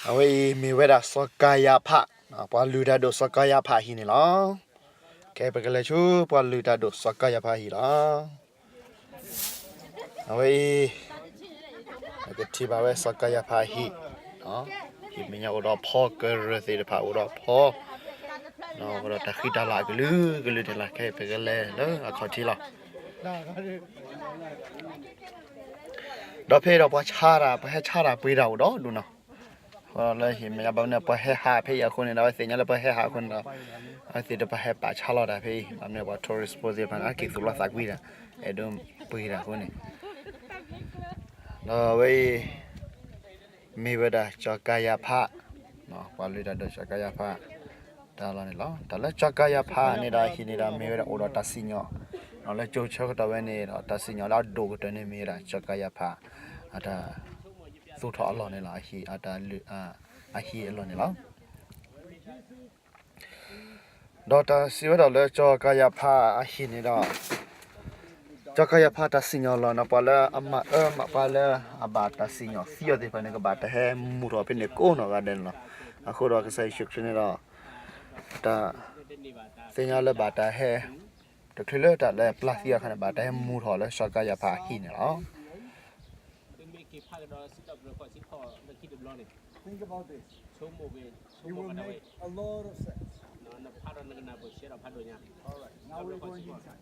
အဝဲအံၤမ့ၢ်ဝဲဒၣ်စီၤကၤယၤဖး, ပှၤလုၢ်တၢ်ဒိၣ်စီၤကၤယၤဖးအဟံၣ်န့ၣ်လီၤ. ခဲအံၤပကလဲၤဆူပှၤလုၢ်တၢ်ဒိၣ်စီၤကၤယၤဖးအဟံၣ်လီၤ. အဝဲအံၤ ပကထံၣ်ဘၣ်ဝဲစီၤကၤယၤဖးအဟံၣ်, ဟံၣ်မဲာ်ညါအိၣ်ဒီးဖီကရၢၢ်သ့ၣ်တဖၣ်အိၣ်ဒီးဖီ, ဒီးအိၣ်ဒီးတၢ်ဃံတၢ်လၤအကလုာ်ကလုာ်န့ၣ်လီၤ. ခဲအံၤပကလဲၤလၢအခီၣ်ထံးလီၤ. ဒီးဖဲအံၤဒီးပှၤဆါတၢ် ပှၤဟဲဆါတၢ်ပှ့ၤတၢ်အိၣ်ဒီးဒိၣ်နီၤ. လၢဟံၣ်မဲာ်ညါဘၣ်မနုၤ ပှၤဟဲဟးဖဲအံၤအဃိန့ၣ်ဒီး အဝဲသ့ၣ်ညါလၢပှၤဟဲဟးအဃိန့ၣ်ဒီး အဝဲသ့ၣ်တဖၣ်ဟဲပာ်ဆါလီၤတၢ်ဖဲအံၤ ဘၣ်မနုၤပှၤ tourist ဖိသ့ၣ်တဖၣ်န့ၣ် က့ၤသူၣ်လီၤသးကွံတၢ် အဲၣ်ဒိးပှ့ၤတၢ်အဃိန့ၣ် ဒီးအဝဲအံၤ မ့ၢ်ဝဲဒၣ်စီၤကၤယၤဖး, ပှၤလုၢ်တၢ်ဒိၣ်စီၤကၤယၤဖး တၢ်လီၢ်န့ၣ်လီၤ. တၢ်လၢစီၤကၤယၤဖးန့ၣ်ဒီး အဟံၣ်န့ၣ်ဒီး မ့ၢ်ဝဲဒၣ်အိၣ်ဒီးတၢ်စံၣ်ညီၣ်, လၢကၠိဆၢကတီၢ်ဝဲန့ၣ်ဒီး တၢ်စံၣ်ညီၣ်လၢအဒိၣ်ကတၢၢ်န့ၣ် မ့ၢ်ဝဲဒၣ်စီၤကၤယၤဖး အတၢ်သူၣ်ထီၣ်အလီၢ်န့ၣ်လီၤ. အဟံၣ်အလီၢ်န့ၣ်လီၤ. ဒီးတၢ်စံးဝဲဒၣ်လၢစီၤကၤယၤဖးအဟံၣ်န့ၣ်ဒီး စီၤကၤယၤဖးတၢ်စံၣ်ညီၣ်လီၤန့ၣ် ပှၤလၢအမၤအၢမၤပှၤလၢအဘၣ်တၢ်စံၣ်ညီၣ်သံအီၤသ့ၣ်တဖၣ်န့ၣ် ကဘၣ်တၢ်ဟဲမူထီၣ်ဖဲန့ၣ်ကိးနီၢ်ဂၤဒဲးန့ၣ်လီၤ. အဃိဒီးကစၢ်ယ့ၣ်ၡူးခရံာ်န့ၣ်ဒီး တၢ်သ့ၣ်ညါလၢဘၣ်တၢ်ဟဲ တချုးလၢတၢ်လၢပျၢ်သံအခါန့ၣ် ဘၣ်တၢ်ဟဲမူထီၣ်လၢစီၤကၤယၤဖးအဟံၣ်န့ၣ်လီၤ. Think about this. It will make a lot of sense. All right, now we're going inside.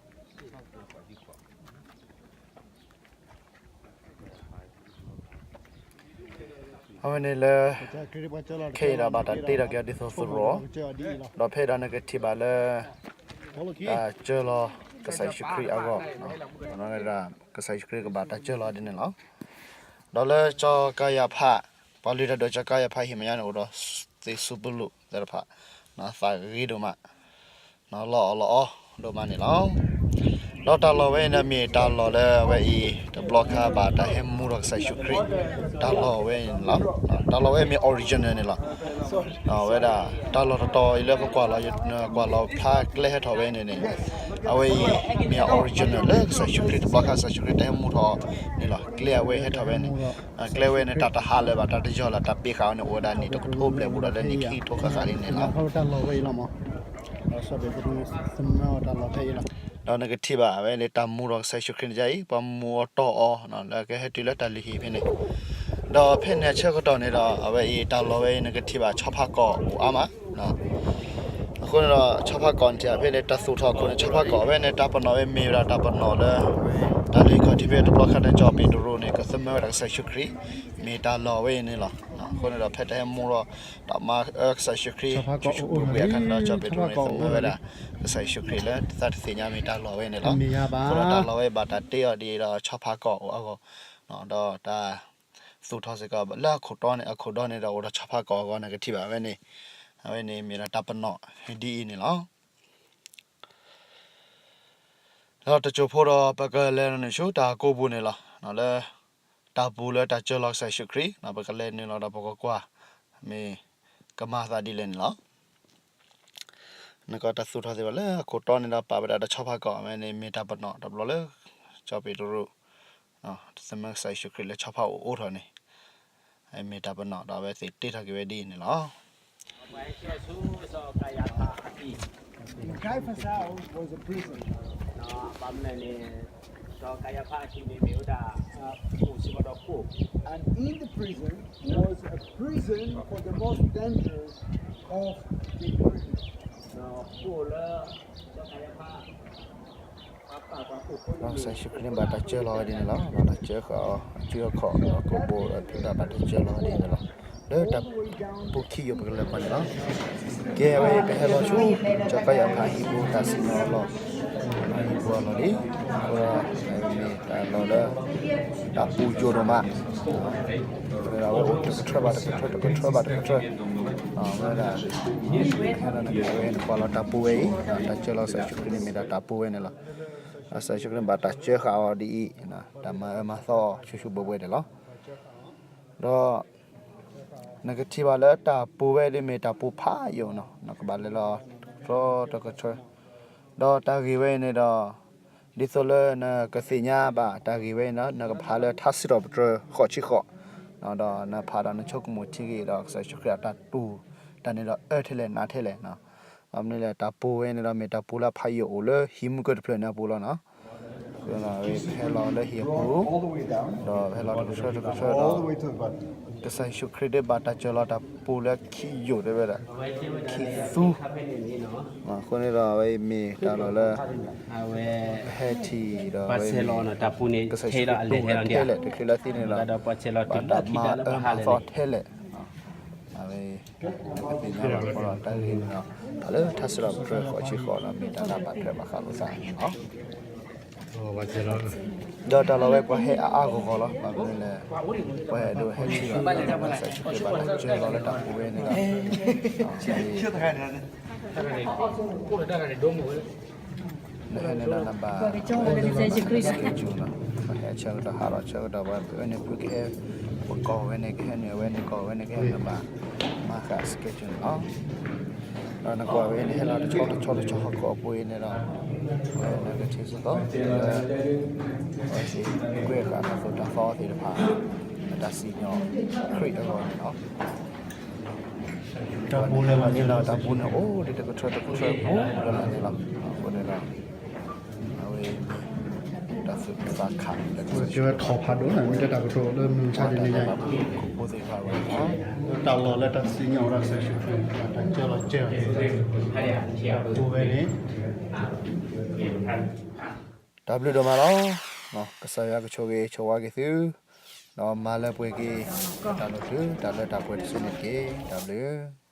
အဝဲန့ၣ်လၢ ခဲအံၤဒီးဘၣ်တၢ်တ့ထီၣ်က့ၤအီၤဒ်သိးသရိာ်, ဒီးဖဲအံၤဒီးနကထံၣ်ဘၣ်လၢ တၢ်စၢလီၤကစၢ်ယ့ၣ်ၡူးခရံာ်အဂီၢ်, ကစၢ်ယ့ၣ်ၡူးခရံာ်ကဘၣ်တၢ်စၢလီၤဒ်န့ၣ်လီၤ. ဒီးလၢစီၤကၤယၤဖး, ပှၤလုၢ်တၢ်ဒိၣ်စီၤကၤယၤဖးဟံၣ်မဲာ်ညါန့ၣ် အိၣ်ဒီးသ့ၣ်စူးပလူးသ့ၣ်တဖၣ်, သးဂ့ၤဒိၣ်မး, လီၤအီၣ်လီၤအီဒိၣ်မးန့ၣ်လီၤ. ဒီးတၢ်လီၢ်ဝဲအံၤန့ၣ် မ့ၢ်တၢ်လီၢ်လၢအဝဲအံၤ တဘျီခါဘၣ်တၢ်ဟဲမူထီၣ်ကစၢ်ယ့ၣ်ၡူးခရံာ်, တၢ်လီၢ်ဝဲန့ၣ်လီၤ. တၢ်လီၢ်ဝဲမ့ၢ် original န့ၣ်လီၤ. အဝဲဒၣ် တၢ်လီၢ်တတီၤအံၤလၢပကွၢ်လီၤ, ကွၢ်လီၤဖျါကျဲဟဲထီၣ်ဝဲန့ၣ်န့ၣ်, အဝဲအံၤ မ့ၢ် original လၢကစၢ်ယ့ၣ်ၡူးခရံာ် တဘျီခါကစၢ်ယ့ၣ်ၡူးခရံာ်တၢ်ဟဲမူထီၣ်န့ၣ်လီၤ. ကျဲအဝဲဟဲထီၣ်ဝဲန့ၣ်, ကျဲဝဲန့ၣ် တၢ်တဟးလၢၤဘၣ်, တၢ်တယီၢ်လၢၤ, တၢ်ပ့ၤဃာ်အီၤန့ၣ် အိၣ်ဝဲဒၣ်နံၣ်တကထိဘျဲၣ်ဘူးဒီးလၢနံၣ်ခံကထိဃၣ်ဃၣ်လံန့ၣ်လီၤ. ဒီးနကထံၣ်ဘၣ်ဝဲန့ၣ် တၢ်မူထီၣ်ကစၢ်ယ့ၣ်ၡူးခရံာ်န့ၣ်အံၤ ပှၤမူအီၤတီၢ်အီၤ လၢကဟဲတုၤလၢတၢ်လုၢ်ဟံၣ်ဖဲန့ၣ်, ဒီးဖဲန့ၣ်အဆၢကတီၢ်န့ၣ်ဒီး အဝဲအံၤတၢ်လီၢ်ဝဲအံၤ နကထံၣ်ဘၣ်ဆီဖါကီၢ်အိၣ်အါမး. အဃိန့ၣ်ဒီး ဆီဖါကီၢ်န့ၣ် ဖဲန့ၣ် တၢ်သူၣ်ထီၣ်အခိၣ်န့ၣ် ဆီဖါကီၢ်ဝဲန့ၣ် တၢ်ပနီၣ်ဝဲမ့ၢ်ဝဲဒၣ်တၢ်ပနီၣ်လၢ တၢ်လုၢ်ခီၣ်ထံးဖဲတဘျီခါန့ၣ် ကီၢ်ပ့းတရူးန့ၣ် ကသမၢဝဲဒၣ်ကစၢ်ယ့ၣ်ၡူးခရံာ် မ့ၢ်တၢ်လီၢ်ဝဲအံၤန့ၣ်လီၤ. အဃိန့ၣ်ဒီး ဖဲတၢ်ဟဲမူဒီး တၢ်မၤအၢကစၢ်ယ့ၣ်ၡူးခရံာ် ဆူၣ်ဆူၣ်ဘှဲဘှဲအခါန့ၣ်ဒီး ကီၢ်ပ့းတရူးန့ၣ် သမၢဝဲဒၣ် ကစၢ်ယ့ၣ်ၡူးခရံာ်လၢတၢ်သ့ၣ်ညါမ့ၢ်တၢ်လီၢ်ဝဲန့ၣ်လီၤ. အဃိဒီးတၢ်လီၢ်ဝဲဘၣ်တၢ်တ့အီၤဒ်အံၤဒီး ဆီဖါကီၢ်အိၣ်အဂီၢ်, ဒီးတၢ်သူၣ်ထီၣ်စ့ၢ်ကီးလၢအခိၣ်တီန့ၣ် အခိၣ်ဒီန့ၣ်ဒီးအိၣ်ဒီးဆီဖါကီၢ်အဂီၢ် နကထံၣ်ဘၣ်ဝဲန့ၣ်, အဝဲန့ၣ်မ့ၢ်ဒၣ်တၢ်ပနီၣ်ဒ်အံၤန့ၣ်လီၤ. ဒီးတစိၢ်ဖိဒီး ပကလဲၤနုာ်ဆူတၢ်ကိးပူၤန့ၣ်လီၤ. လၢတၢ်ပူၤလၢတၢ်စၢလီၤကစၢ်ယ့ၣ်ၡူးခရံာ် ပကလဲၤနုာ်လီၤဒီးပကကွၢ် မ့ၢ်ကမၤအသးဒ်လဲၣ်န့ၣ်လီၤ. နကတၢ်သူၣ်ထီၣ်သ့ၣ်တဖၣ်လၢအခိၣ်တီန့ၣ်ဒီး ပာ်ဝဲဒၣ်ဒီးဆီဖါကီၢ် အဝဲန့ၣ်မ့ၢ်တၢ်ပနီၣ်တဘျီလၢ ကီၢ်ပ့းတရူး သမၢကစၢ်ယ့ၣ်ၡူးခရံာ်လၢဆီဖါအိၣ်အိးထီၣ်န့ၣ် မ့ၢ်တၢ်ပနီၣ်ဒီးအဝဲသ့ၣ်တ့ထီၣ်က့ၤဝဲဒ်အံၤန့ၣ်လီၤ. And Caiaphas' house was a prison. ဘၣ်မနုၤန့ၣ် စီၤကၤယၤဖးအဟံၣ်န့ၣ်မ့ၢ်ဝဲဒၣ် အိၣ်စ့ၢ်ကီးဒီးကိၣ် And in the prison was a prison for the most dangerous of the criminals. ဒီးကိၣ်လၢ စီၤကၤယၤဖး ဒီးကစၢ်ယ့ၣ်ၡူးခရံာ်န့ၣ်ဘၣ်တၢ်စၢလီၤဝဲဒ်န့ၣ်လီၤ. ဘၣ်တၢ်စၢဃာ်အီၤ အစုအခီၣ် ဒီးကိာ်ဘိဒီးဖံးတၢ်ဘၣ်တၢ်စၢလီၤဝဲဒ်န့ၣ်လီၤ. လၢတၢ်ပူၤခံယိာ်ပကလဲၤကွၢ်န့ၣ်လီၤ. ကဲဝဲ ပဟဲလီၤဆူ စီၤကၤယၤဖးအဟံၣ်ပူၤ တၢ်စံၣ်ညီၣ်အလီၢ် အဟံၣ်ပူၤအလီၢ်လံ. အဃိဒီး မ့ၢ်တၢ်လီၢ်လၢ တၢ်ပူၤယိာ်ဒိၣ်မး အဝဲအိၣ်တကထၢဘၣ်တကထၢ တကထၢဘၣ်တကထၢ အဝဲဒၣ် ဟဲဒီးနကဝဲ နကွၢ်လီၤတၢ်ပူၤဝဲအံၤ တၢ်စၢလီၤကစၢ်ယ့ၣ်ၡူးခရံာ်န့ၣ်မ့ၢ်ဒၣ်တၢ်ပူၤဝဲန့ၣ်လီၤ. ကစၢ်ယ့ၣ်ၡူးခရံာ်န့ၣ်ဘၣ်တၢ်စၢဃာ်အီၤဒ်အံၤ တၢ်မၤအၢမၤသီအီၤဆူၣ်ဆူၣ်ဘှဲဘှဲန့ၣ်လီၤ. ဒီး နကထံၣ်ဘၣ်လၢတၢ်ပူၤဝဲဒ်မ့ၢ်တၢ်ပူၤဖးယိာ်နီၤ နကဘၣ်လဲၤလီၤတြီတကထၢ ဒီးတၢ်ဂ့ၢ်ဝဲအံၤန့ၣ်ဒီး ဒ်သိးလၢနကသ့ၣ်ညါဘၣ်တၢ်ဂ့ၢ်ဝဲအံၤန့ၣ် နကဖးလၢထါစံးထီၣ်ပတြၢၤဃိးဆံဃိး ဒီးနဖးဒီးနဆိကမိၣ်ထံဂ့ၤဒီး ကစၢ်ယ့ၣ်ၡူးခရံာ်အတၢ်တူၢ်တၢ်န့ၣ်ဒီး အၢထဲလဲၣ်နးထဲလဲၣ်, ဘၣ်မနုၤလဲၣ် တၢ်ပူၤဝဲန့ၣ်ဒီး မ့ၢ်တၢ်ပူၤလၢအဖးယိာ်အိၣ်လၢဟံၣ်မုၢ်ကၢၢ်တဖျၢၣ်န့ၣ်အပူၤလီၤနီၤ. ပဟဲလီၤလၢဟံၣ်အပူၤ, ဒီးပဟဲလီၤတကထၢတကထၢဒီး ကစၢ်ယ့ၣ်ၡူးခရံာ်ဒၣ်ဘၣ်တၢ်စၢၤလီၤတၢ်ပူၤလၢခံယိာ်တဲဝဲဒၣ်, ခံသူ, အဃိန့ၣ်ဒီး အဝဲအံၤမ့ၢ်တၢ်လီၢ်လၢ ပဟဲထံၣ်ဒီး အဝဲမ့ၢ် ကစၢ်ယ့ၣ်ၡူးခရံာ်တူၢ်ဝဲထဲလဲၣ် တချုးလၢသံန့ၣ်ဒီး ဘၣ်တၢ်မၤအၢမၤသီထဲလဲၣ်. အဝဲ ပသ့ၣ်ညါဘၣ်ဃီဒီးတၢ်ဂ့ၢ်န့ၣ်ဒီး တၢ်လၢထါစံးထီၣ်ပတြၢၤဃိးဆံဃိးဒီး မ့ၢ်တၢ်လၢဘၣ်ထွဲဘၣ်ဃးလိာ်သးန့ၣ်လီၤ. ဒီးတၢ်လီၢ်ဝဲပှၤဟဲအါအါဂီၢ်ဂီၢ်လီၤ. ဘၣ်မနုၤလဲၣ် ပှၤဟဲဒိးဟဲထံၣ်ဘၣ် ကစၢ်ယ့ၣ်ၡူးခရံာ်ဘၣ်တၢ်စၢၤလီၤလၢတၢ်ပူၤဝဲန့ၣ်ဒီး နဟဲန့ၣ်ဒီးနဘၣ် schedule နီၤ, ပှၤဟဲဆၢကတီၢ်ဟးထီၣ်ဆၢကတီၢ် ပှၤအၢန့ၣ်ဖုကဟဲ ပကိးဝဲန့ၣ်ကဟဲနုာ် အဝဲန့ၣ်ကိးဝဲန့ၣ်ကဟဲ နဘၣ်မၤဃာ် schedule န့ၣ်လီၤ. ဒီးနကွၢ်ဝဲန့ၣ် ဟဲလီၤတဆီတဆီတဆီဟီၣ်ခိၣ်အပူၤအံၤန့ၣ်ဒီး အဝဲနကထံၣ်စ့ၢ်ကီးလၢ အဝဲသ့ၣ်ကွဲးဃာ်တၢ်သိၣ်တၢ်သီသ့ၣ်တဖၣ် အတၢ်စံၣ်ညီၣ်ခရံာ်အဂီၢ်န့ၣ်လီၤ. တၢ်ပူၤန့ၣ်လီၤ တၢ်ပူၤန့ၣ်အိၣ်ဒံးတကထၢတကထၢပူၤလၢ်လၢ်န့ၣ်လီၤ. အဃိန့ၣ်ဒီး အဝဲ တၢ်သူၣ်ဖးခး ကဲဝဲထီၣ်ဖးဒိၣ်န့ၣ် မ့ၢ်တဲတၢ်ကတိၤလၢမုၢ်မဆါတနံၤညါအံၤ တၢ်လီၢ်လၢတၢ်စံၣ်ညီၣ်ဝဲဒၣ်ကစၢ်ယ့ၣ်ၡူးခရံာ် တၢ်စၢၤလီၤစၢၤ ပူၤဝဲန့ၣ် တၢ်ဘျုးဒိၣ်မးလီၤ. ကစၢ်ယွၤကဆိၣ်ဂ့ၤဆိၣ်ဝါက့ၤသု, ဒီးမၤလၢပှဲၤက့ၤ တၢ်လိၣ်သု တၢ်လၢတၢ်ပှဲၤတစုန့ၣ်တက့ၢ်. တၢ်ဘျုး